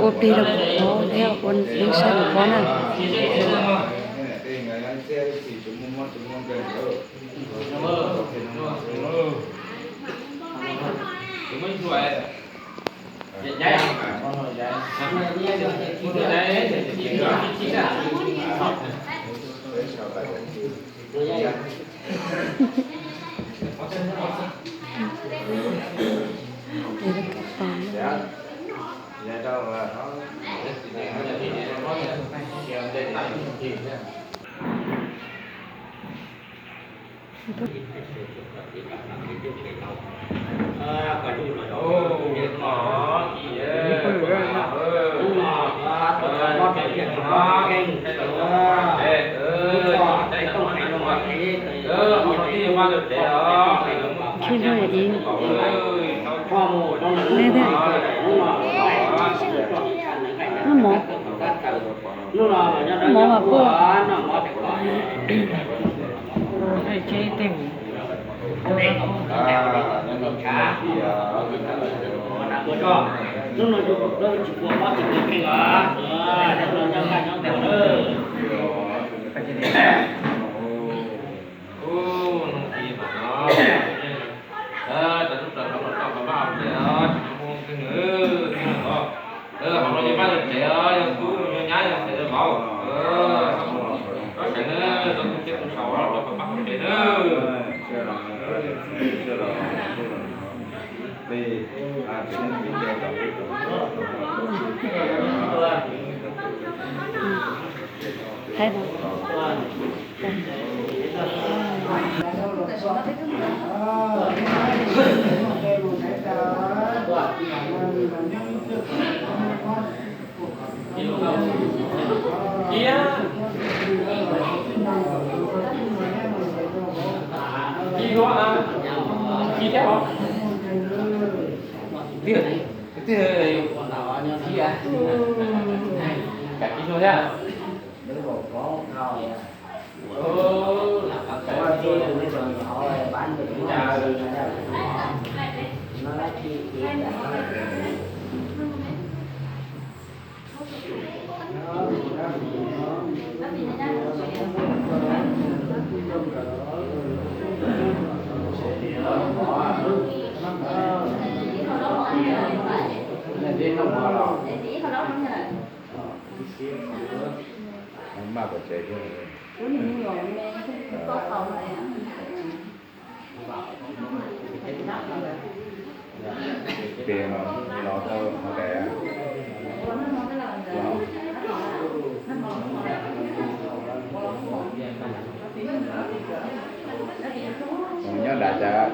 Ua plig rau kuv qhov thiab ua neej saib kuv qhov na. Khib hnub ib ne thiab. Noj mov, noj mov mas puas. Hais no. Maj pov tsev thiab. Ces no los tau hauv daim. Nyob dav cas.